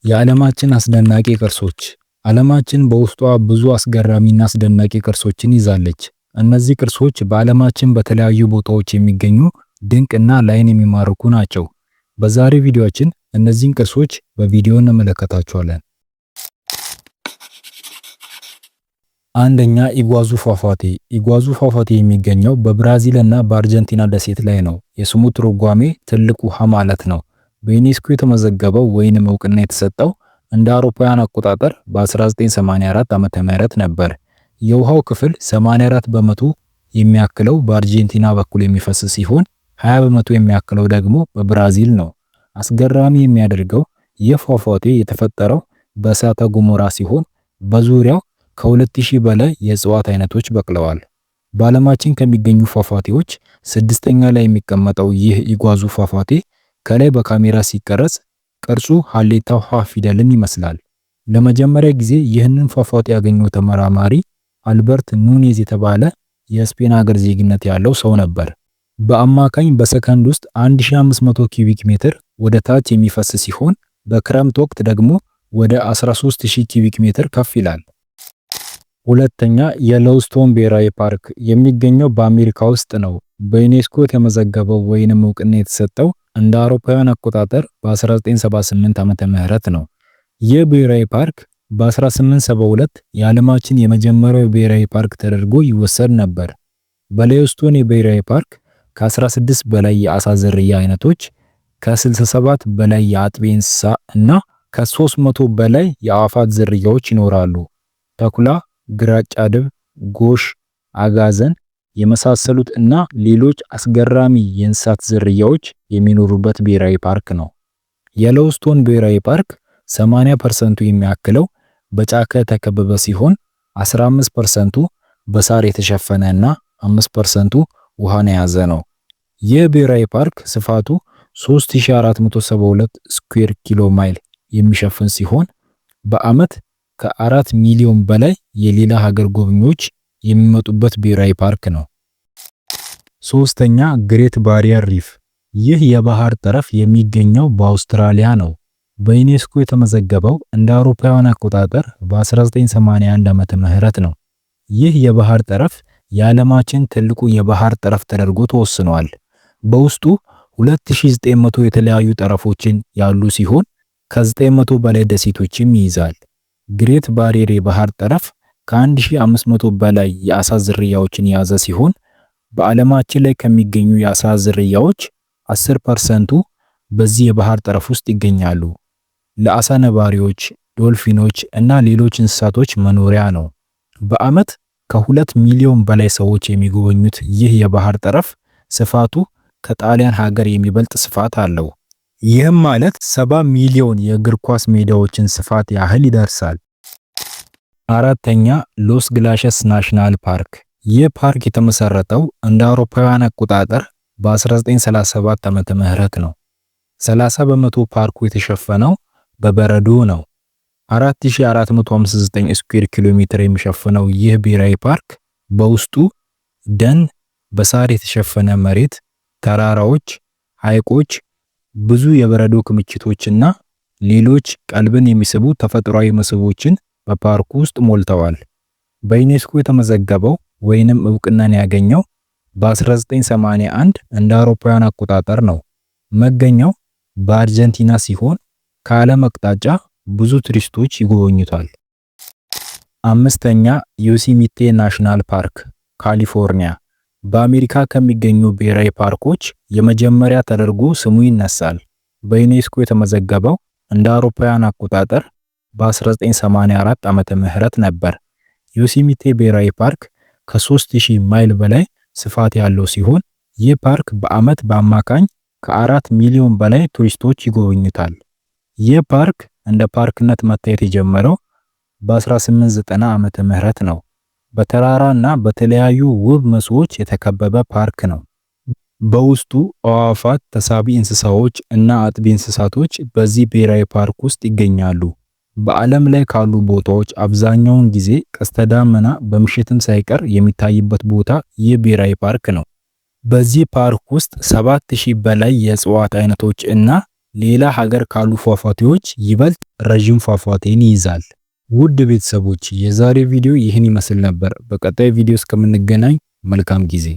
የዓለማችን አስደናቂ ቅርሶች። ዓለማችን በውስጧ ብዙ አስገራሚና አስደናቂ ቅርሶችን ይዛለች። እነዚህ ቅርሶች በዓለማችን በተለያዩ ቦታዎች የሚገኙ ድንቅና ለዓይን የሚማርኩ ናቸው። በዛሬው ቪዲዮአችን እነዚህን ቅርሶች በቪዲዮ እንመለከታቸዋለን። አንደኛ፣ ኢጓዙ ፏፏቴ። ኢጓዙ ፏፏቴ የሚገኘው በብራዚል እና በአርጀንቲና ደሴት ላይ ነው። የስሙ ትርጓሜ ትልቅ ውሃ ማለት ነው። በዩኔስኮ የተመዘገበው ወይንም እውቅና የተሰጠው እንደ አውሮፓውያን አቆጣጠር በ1984 ዓ.ም ነበር። የውሃው ክፍል 84% የሚያክለው በአርጀንቲና በኩል የሚፈስ ሲሆን 20% የሚያክለው ደግሞ በብራዚል ነው። አስገራሚ የሚያደርገው ይህ ፏፏቴ የተፈጠረው በእሳተ ገሞራ ሲሆን በዙሪያው ከ2000 በላይ የእጽዋት አይነቶች በቅለዋል። በዓለማችን ከሚገኙ ፏፏቴዎች ስድስተኛ ላይ የሚቀመጠው ይህ ኢጓዙ ፏፏቴ ከላይ በካሜራ ሲቀረጽ ቅርጹ ሀሌታው ሀ ፊደልን ይመስላል። ለመጀመሪያ ጊዜ ይህንን ፏፏቴ ያገኘው ተመራማሪ አልበርት ኑኔዝ የተባለ የስፔን ሀገር ዜግነት ያለው ሰው ነበር። በአማካኝ በሰከንድ ውስጥ 1500 ኪዩቢክ ሜትር ወደ ታች የሚፈስ ሲሆን በክረምት ወቅት ደግሞ ወደ 13000 ኪዩቢክ ሜትር ከፍ ይላል። ሁለተኛ፣ የሎውስቶን ብሔራዊ ፓርክ የሚገኘው በአሜሪካ ውስጥ ነው። በዩኔስኮ የተመዘገበው ወይንም እውቅና የተሰጠው እንደ አውሮፓውያን አቆጣጠር በ1978 ዓመተ ምህረት ነው። ይህ ብሔራዊ ፓርክ በ1872 የዓለማችን የመጀመሪያው ብሔራዊ ፓርክ ተደርጎ ይወሰድ ነበር። በሌውስቶን የብሔራዊ ፓርክ ከ16 በላይ የአሳ ዝርያ አይነቶች፣ ከ67 በላይ የአጥቢ እንስሳ እና ከ300 በላይ የአዕዋፋት ዝርያዎች ይኖራሉ። ተኩላ፣ ግራጫ ድብ፣ ጎሽ፣ አጋዘን የመሳሰሉት እና ሌሎች አስገራሚ የእንስሳት ዝርያዎች የሚኖሩበት ብሔራዊ ፓርክ ነው። የሎውስቶን ብሔራዊ ፓርክ 80%ቱ የሚያክለው በጫካ የተከበበ ሲሆን 15%ቱ በሳር የተሸፈነ እና 5%ቱ ውሃን የያዘ ነው። ይህ ብሔራዊ ፓርክ ስፋቱ 3472 ስኩዌር ኪሎ ማይል የሚሸፍን ሲሆን በዓመት ከ4 ሚሊዮን በላይ የሌላ ሀገር ጎብኚዎች የሚመጡበት ብሔራዊ ፓርክ ነው። ሶስተኛ፣ Great Barrier Reef። ይህ የባህር ጠረፍ የሚገኘው በአውስትራሊያ ነው። በዩኔስኮ የተመዘገበው እንደ አውሮፓውያን አቆጣጠር በ1981 ዓመተ ምህረት ነው። ይህ የባህር ጠረፍ የዓለማችን ትልቁ የባህር ጠረፍ ተደርጎ ተወስኗል። በውስጡ 2900 የተለያዩ ጠረፎችን ያሉ ሲሆን ከ900 በላይ ደሴቶችም ይይዛል። Great Barrier የባህር ጠረፍ ከ1500 በላይ የአሳ ዝርያዎችን የያዘ ሲሆን በዓለማችን ላይ ከሚገኙ የአሳ ዝርያዎች 10%ቱ በዚህ የባህር ጠረፍ ውስጥ ይገኛሉ። ለአሳ ነባሪዎች፣ ዶልፊኖች እና ሌሎች እንስሳቶች መኖሪያ ነው። በዓመት ከ2 ሚሊዮን በላይ ሰዎች የሚጎበኙት ይህ የባህር ጠረፍ ስፋቱ ከጣሊያን ሀገር የሚበልጥ ስፋት አለው። ይህም ማለት 70 ሚሊዮን የእግር ኳስ ሜዳዎችን ስፋት ያህል ይደርሳል። አራተኛ፣ Los Glaciers National Park። ይህ ፓርክ የተመሰረተው እንደ አውሮፓውያን አቆጣጠር በ1937 ዓመተ ምህረት ነው። 30% ፓርኩ የተሸፈነው በበረዶ ነው። 4459 ስኩዌር ኪሎ ሜትር የሚሸፍነው ይህ ብሔራዊ ፓርክ በውስጡ ደን፣ በሳር የተሸፈነ መሬት፣ ተራራዎች፣ ሐይቆች፣ ብዙ የበረዶ ክምችቶችና ሌሎች ቀልብን የሚስቡ ተፈጥሯዊ መስህቦችን በፓርኩ ውስጥ ሞልተዋል። በዩኔስኮ የተመዘገበው ወይንም እውቅናን ያገኘው በ1981 እንደ አውሮፓውያን አቆጣጠር ነው። መገኛው በአርጀንቲና ሲሆን ከዓለም አቅጣጫ ብዙ ቱሪስቶች ይጎበኙታል። አምስተኛ፣ Yosemite National Park፣ ካሊፎርኒያ። በአሜሪካ ከሚገኙ ብሔራዊ ፓርኮች የመጀመሪያ ተደርጎ ስሙ ይነሳል። በዩኔስኮ የተመዘገበው እንደ አውሮፓውያን አቆጣጠር በ1984 ዓመተ ምህረት ነበር። ዮሴሚቴ ብሔራዊ ፓርክ ከ3000 ማይል በላይ ስፋት ያለው ሲሆን ይህ ፓርክ በዓመት በአማካኝ ከ4 ሚሊዮን በላይ ቱሪስቶች ይጎበኙታል። ይህ ፓርክ እንደ ፓርክነት መታየት የጀመረው በ1890 ዓመተ ምህረት ነው። በተራራ እና በተለያዩ ውብ መስህቦች የተከበበ ፓርክ ነው። በውስጡ አዕዋፋት፣ ተሳቢ እንስሳዎች እና አጥቢ እንስሳቶች በዚህ ብሔራዊ ፓርክ ውስጥ ይገኛሉ። በዓለም ላይ ካሉ ቦታዎች አብዛኛውን ጊዜ ቀስተ ደመና በምሽትም ሳይቀር የሚታይበት ቦታ ይህ ብሔራዊ ፓርክ ነው። በዚህ ፓርክ ውስጥ 7000 በላይ የእጽዋት አይነቶች እና ሌላ ሀገር ካሉ ፏፏቴዎች ይበልጥ ረዥም ፏፏቴን ይይዛል። ውድ ቤተሰቦች፣ የዛሬ ቪዲዮ ይህን ይመስል ነበር። በቀጣይ ቪዲዮ እስከምንገናኝ መልካም ጊዜ።